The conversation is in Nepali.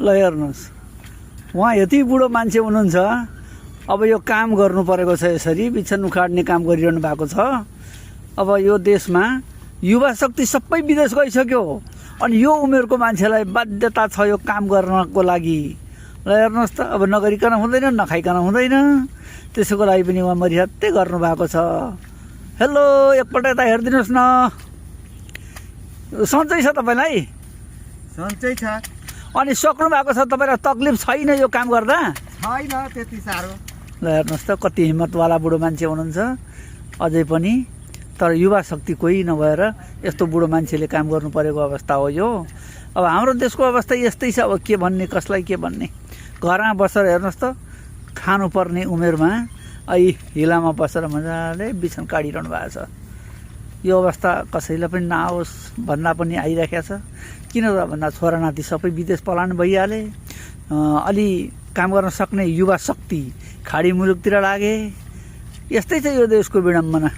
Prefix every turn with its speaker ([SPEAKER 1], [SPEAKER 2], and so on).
[SPEAKER 1] ल हेर्नुहोस्, उहाँ यति बुढो मान्छे हुनुहुन्छ, अब यो काम गर्नु परेको छ, यसरी बिछन उखाड्ने काम गरिरहनु भएको छ। अब यो देशमा युवा शक्ति सबै विदेश गइसक्यो, अनि यो उमेरको मान्छेलाई बाध्यता छ यो काम गर्नको लागि। ल हेर्नुहोस् त, अब नगरिकन हुँदैन, नखाइकन हुँदैन, त्यसको लागि पनि उहाँ मरिहत्ते गर्नुभएको छ। हेलो, एकपल्ट यता हेरिदिनुहोस् न। सन्चै छ तपाईँलाई?
[SPEAKER 2] सन्चै छ।
[SPEAKER 1] अनि सक्नु भएको छ, तपाईँलाई तकलिफ छैन यो काम गर्दा?
[SPEAKER 2] छैन त्यति साह्रो।
[SPEAKER 1] ल हेर्नुहोस् त, कति हिम्मतवाला बुढो मान्छे हुनुहुन्छ अझै पनि। तर युवा शक्ति कोही नभएर यस्तो बुढो मान्छेले काम गर्नु परेको अवस्था हो यो। अब हाम्रो देशको अवस्था यस्तै छ, अब के भन्ने, कसलाई के भन्ने। घरमा बसेर हेर्नुहोस् त, खानुपर्ने उमेरमा हिलामा बसेर मजाले बिछन काटिरहनु भएको छ। यो अवस्था कसैलाई पनि नआओस् भन्दा पनि आइराखेको छ। किन त भन्दा छोरा नाति सबै विदेश पलायन भइहाले, अलि काम गर्न सक्ने युवा शक्ति खाडी मुलुकतिर लागे। यस्तै छ यो देशको विडम्बना।